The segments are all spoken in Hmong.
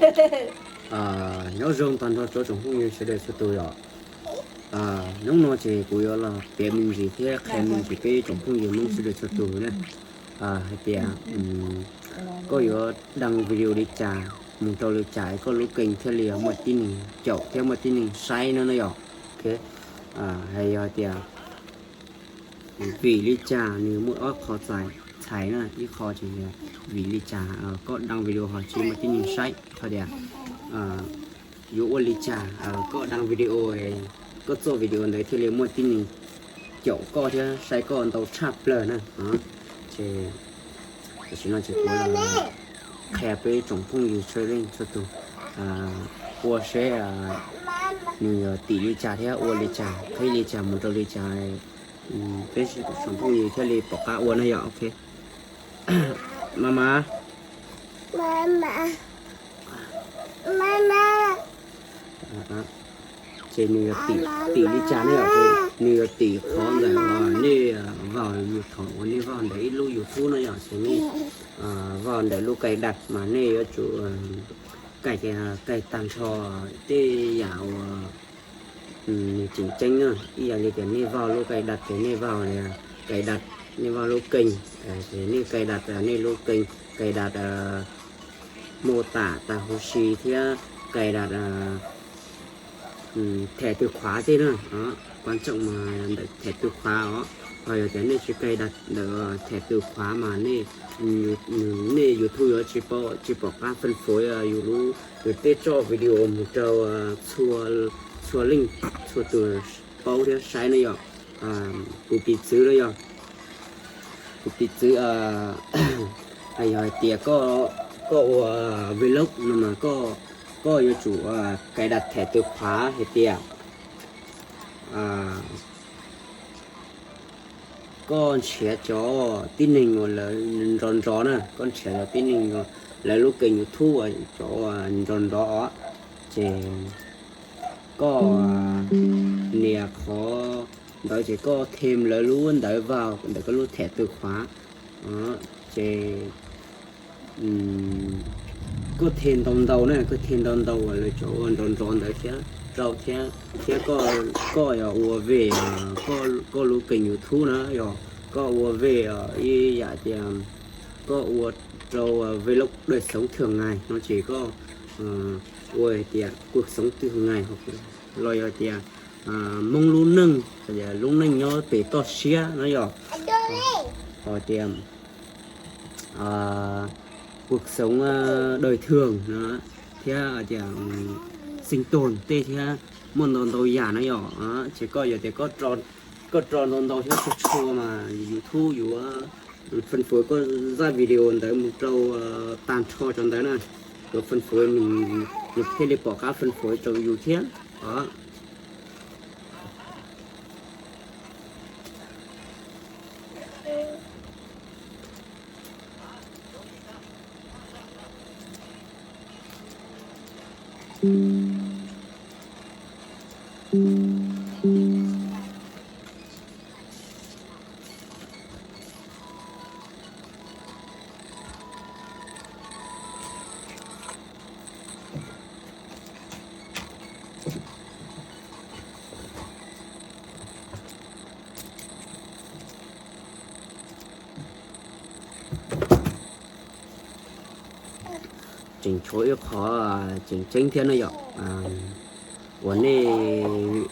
Nyob zoo tag nrho rau tsoom phooj ywg sawv daws txhua tus yom. Hnub no ces kuv yuav los piav me ntsis thiab qhia me ntsis peb tsoom phooj ywg Hmoob sawv daws txhua tus na, hais tias koj yuav đăng video li cas mus rau li cas koj lub kênh thiaj li muaj tib neeg caum thiab muaj tib neeg saib no na yom. Hais yog tias vim li cas nws muaj ob qho txhais na, ib qho ces vim li cas koj đăng video ho tsis muaj tib neeg saib, qhov tias yuav ua li cas koj đăng video, koj txoj video ntawd thiaj li muaj tib neeg caum koj thiab saib koj ntau tshaj plaws na. Ces tam sim no ces kuv qhia peb tsoom phooj ywg txhua leej txhua tus ua seb nws yuav tim li cas thiab ua li cas qhib li cas mus rau li cas, peb tsoom phooj ywg thiaj li pom qab ua na yom. Ok, mas mas ces nws yuav tim li cas ne? Nws yuav tim qhov ntawm uas nej vau, yus thaum uas nej vau ntawm ib lub YouTube no yom, ces nej vau ntawm lub cài đặt mas nej yuav tsum cài, cài tag nrho tej yam uas nws tseem ceeb na. Ib yam li tias nej vau lub cài đặt ces nej vau li cài đặt, nej vau lub kênh ces nej cài đặt nej lub kênh, cài đặt mô tả tag huv si thiab cài đặt thẻ từ khóa tej na. Quan trọng mas ntawm thẻ từ khóa os. Ho yog tias nej tsis cài đặt ntawm thẻ từ khóa mas nej, nej YouTube yuav tsis pom, tsis pom qab phân phối yus lub, yus tej txoj video mus rau txhua leej txhua tus paub thiab saib na yom. Kuv piv txwv na yom, kuv piv txwv, yog hais tias koj ua vlog no mas koj yuav tsum cài đặt thẻ từ khóa hais tias koj nrhiav cov tib neeg uas lawv nrov nrov na, koj nrhiav cov tib neeg lawv lub kênh YouTube cov nrov nrov os, ces koj nias qhov ntawd ces koj thêm lawv lub ntawd vào ntawm koj lub thẻ từ khóa. Ces koj thêm ntau ntau na, koj thêm ntau ntau uas lawv cov ua nrov nrov ntawd thiab rau thiab, thiab koj, koj yog ua về koj lub kênh YouTube na, yog koj ua về ib yam tias koj ua rau vlog đời sống thường ngày no ces koj ua tias cuộc sống thường ngày los yog tias Hmoob lub neej, lub neej nyob pem toj siab no yom, ho tias cuộc sống đời thường no, thiab tias sinh tồn tej thiab muaj ntau ntau yam na yom. Ces koj yog tias koj rau ntau ntau thiab txhua txhua mas YouTube yuav phân phối koj zaj video ntawd mus rau tag nrho cov ntawd na, yuav phân phối, nws thiaj li pom qab phân phối rau yus thiab os. Tseem tshuav ib qho tseem ceeb thiab na yom, uas nej,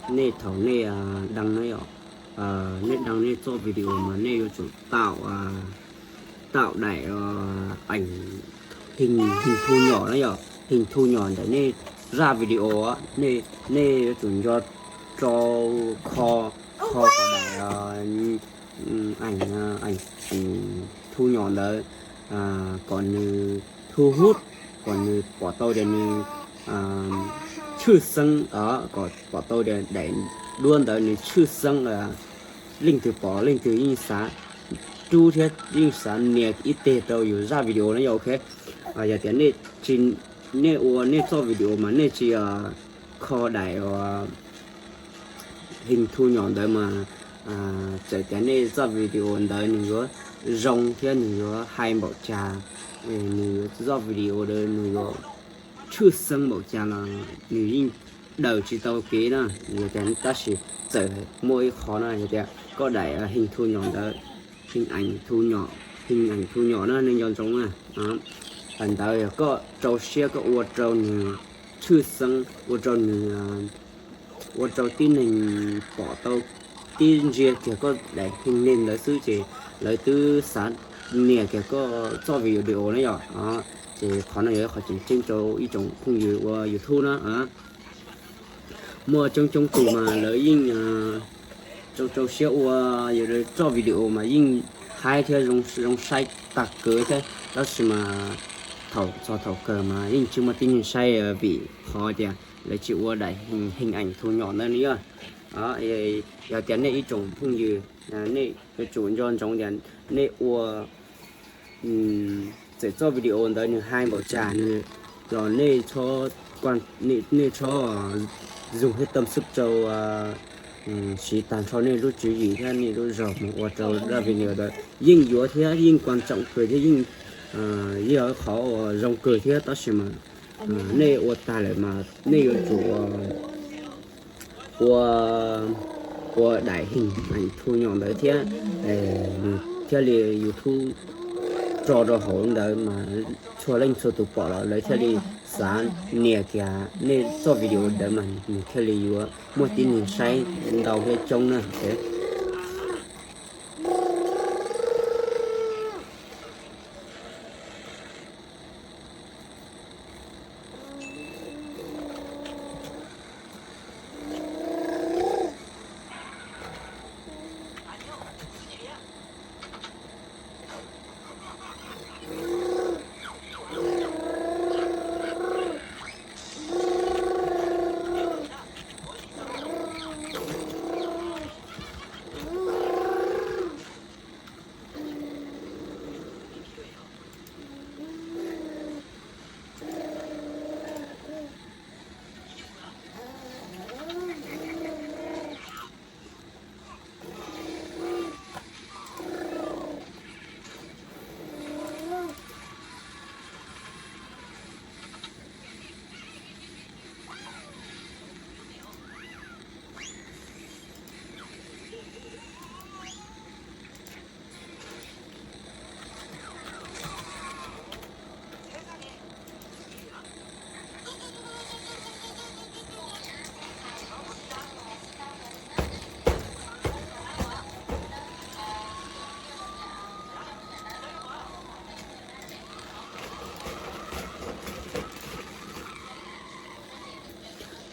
nej thaum nej đăng na yom, nej đăng nej txoj video mas nej yuav tsum tạo, tạo đại ảnh, hình, hình thu nhỏ na yom, hình thu nhỏ ntawm nej zaj video, nej yuav tsum nco rau kho, kho kom daim ảnh, ảnh thu nhỏ ntawd kom nws thu hút, kom nws pom tau tias nws tshwj xeeb, kom pom tau tias daim duab ntawd nws tshwj xeeb, leej twg pom leej twg yeej xav rub thiab yeej xav nias ib teg rau yus zaj video na yom. Ok, yog tias nej ua nej txoj video mas nej tsis kho daim hình thu nhỏ ntawd mas txawm tias nej zaj video ntawd nws yuav zoo thiab nws yuav hais npaum cas, nws zaj video ntawd nws yuav tshwj xeeb npaum cas los nws yeej daws tsis tau kev na. Yog tias tab sis txawm muaj ib qho no yog tias koj daim hình thu nhỏ ntawd, hình ảnh thu nhỏ, hình ảnh thu nhỏ na, nej nco ntsoov na. Ntawd yog koj rau siab koj ua rau nws tshwj xeeb, ua rau nws, ua rau tib neeg pom tau, tib ntsia kiag koj daim hình ntawd xwb ces lawv twb xav nias kiag koj txoj video na yom. Ces qhov no yog ib qhov tseem ceeb rau ib tsoom phooj ywg ua YouTube na. Muaj coob coob tus mas lawv yeej rau rau siab ua, yog lawv txoj video mas yeej haib thiab zoo saib tag kev thiab, tab sis mas thaum txog thaum kawg mas yeej tsis muaj tib neeg saib vim qhov tias lawv tsis ua daim hình ảnh thu nhỏ ntawd na yom. Yog tias nej ib tsoom phooj ywg, nej yuav tsum nco ntsoov tias nej ua, txawm txoj video ntawd nws haib npaum cas nws los nej txhob, nej txhob dùng hết tâm sức rau, siv tag nrho nej lub tswv yim thiab nej lub zog mus ua rau zaj video ntawd yeej yuav thiab yeej quan trọng kawg thiab yeej, yeej yog qhov uas zoo kawg thiab, tab sis mas nej ua tag lawm mas nej yuav tsum ua, ua daim hình ảnh thu nhỏ ntawd thiab, nws thiaj li YouTube tso rau hauv ntawd mas txhua leej txhua tus pom los lawv thiaj li xav nias kiag nej txoj video ntawd mas nws thiaj li yuav muaj tib neeg saib ntau thiab coob na.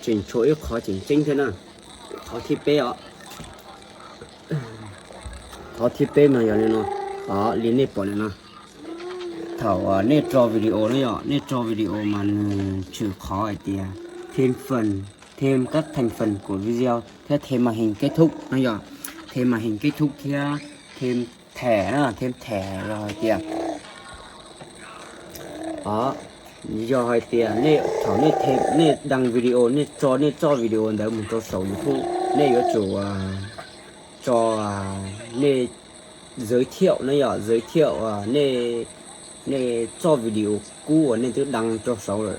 Tseem tshuav ib qhov tseem ceeb thiab na. Qhov thib peb os. Qhov thib peb mas yog li no, li nej pom li no. Thaum nej tso video na yom, nej tso video mas nws tshwm qhov hais tias thêm phần, thêm các thành phần của video thiab thêm màn hình kết thúc no yom. Thêm màn hình kết thúc thiab thêm thẻ na, thêm thẻ yog hais tias, yog hais tias nej thaum nej, nej đăng video, nej tso nej txoj video ntawd mus rau saum YouTube, nej yuav tsum tso nej giới thiệu na yom, giới thiệu nej txoj video kub uas nej twb đăng rau saud,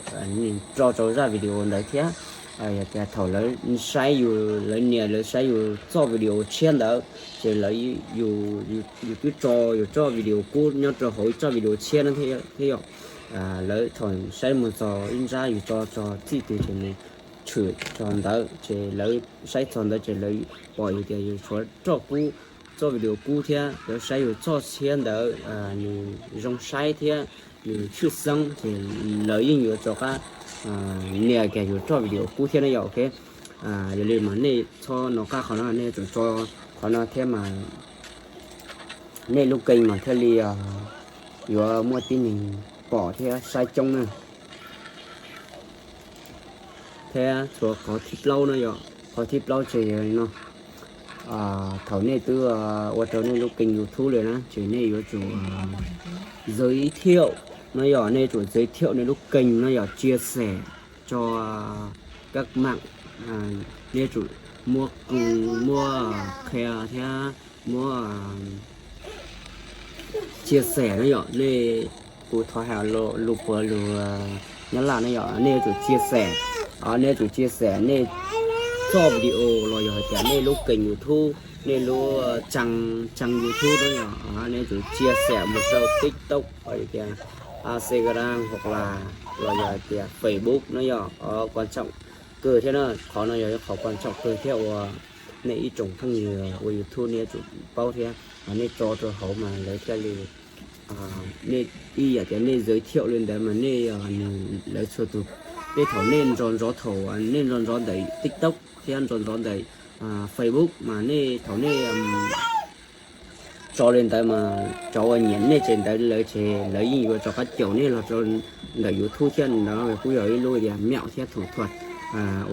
tso rau zaj video ntawd thiab. Yog tias thaum lawv saib yus, lawv nias lawv saib yus txoj video tshiab ntawd, ces lawv, yus twb tso yus txoj video kub nyob rau hauv txoj video tshiab no thiab yom. Lawv thaum saib mus txog ib nrab yus tso txog txij twg ces nws tshwm txog ntawd, ces lawv saib txog ntawd ces lawv pom yus tias yus tshuav txoj kub, txoj video kub thiab lawv saib yus txoj tshiab ntawd nws zoo saib thiab nws tshwj xeeb ces lawv yeej yuav rov qab nias kiag yus txoj video kub thiab na yom. Ok, yog li mas nej txhob nco qab qhov no, nej yuav tsum tso qhov no thiab mas nej lub kênh mas thiaj li yuav muaj tib neeg pom thiab saib coob na. Thiab tshuav qhov thib plaub no yom, qhov thib plaub ces yog li no. Thaum nej twb ua rau nej lub kênh YouTube lawm na ces nej yuav tsum giới thiệu no yom, nej yuav tsum giới thiệu nej lub kênh no yom, chia sẻ cho các mạng, nej yuav tsum muab kws, muab qhia thiab muab chia sẻ no yom. Nej, kuv thov hais lus puav lus Nyab Laj no yog nej yuav tsum chia sẻ, nej yuav tsum chia sẻ nej txoj video los yog hais tias nej lub kênh YouTube, nej lub trang trang YouTube no yog nej yuav tsum chia sẻ mus rau TikTok, hais tias Instagram hoặc là los yog hais tias Facebook no yog quan trọng kawg thiab na. Qhov no yog qhov quan trọng kawg thiab uas nej ib tsoom phooj ywg ua YouTube nej yuav tsum paub thiab, nej tso rau hauv mas lawv thiaj li, nej ib yam tias nej giới thiệu li ntawd mas nej, lawv txhua tus, tej thaum nej ntso ntso thaum nej ntso ntso ntawm TikTok thiab ntso ntso ntawm Facebook mas nej thaum nej tso li ntawd mas cov uas nyiam nej ces ntawd lawv ces lawv yeej yuav rov qab caum nej los rau ntawm YouTube thiab. Ntawd kuj yog ib lub tias mẹo thiab thủ thuật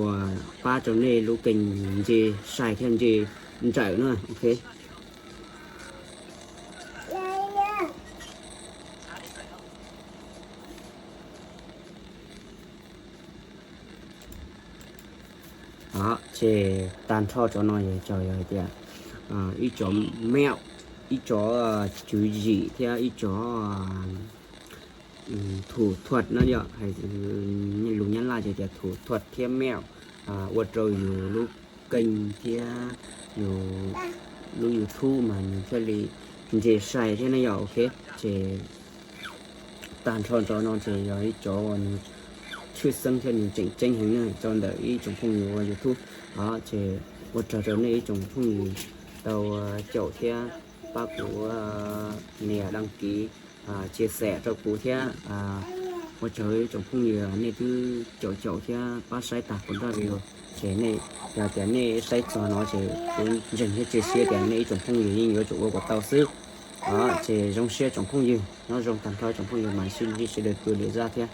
uas pab rau nej lub kênh ntse sai thiab ntse nrawm na, ok. Ces tag nrho cov no yog cov yog hais tias ib cov mẹo, ib cov tswv yim thiab ib cov thủ thuật no yog lus Nyab Laj ces tias thủ thuật thiab mẹo ua rau yus lub kênh thiab yus lub YouTube mas nws thiaj li ntse sai thiab na yog, ok. Ces tag nrho cov no ces yog ib cov uas nws tshwj xeeb thiab nws tseem ceeb heev na rau ntawm ib tsoom phooj ywg ua YouTube. Ces ua tsaug rau nej ib tsoom phooj ywg tau caum thiab pab kuv nias đăng ký, chia sẻ rau kuv thiab. Ua tsaug ib tsoom phooj ywg nej twb caum caum thiab pab saib tag kuv zaj video. Ces nej yog tias nej saib txog no ces kuv ntseeg thiab cia siab tias nej ib tsoom phooj ywg yeej yuav tsum ua kom tau xwb. Ces zoo siab tsoom phooj ywg, nyob zoo tag nrho tsoom phooj ywg mas sib ntsib sawv daws tus lwm zaj thiab.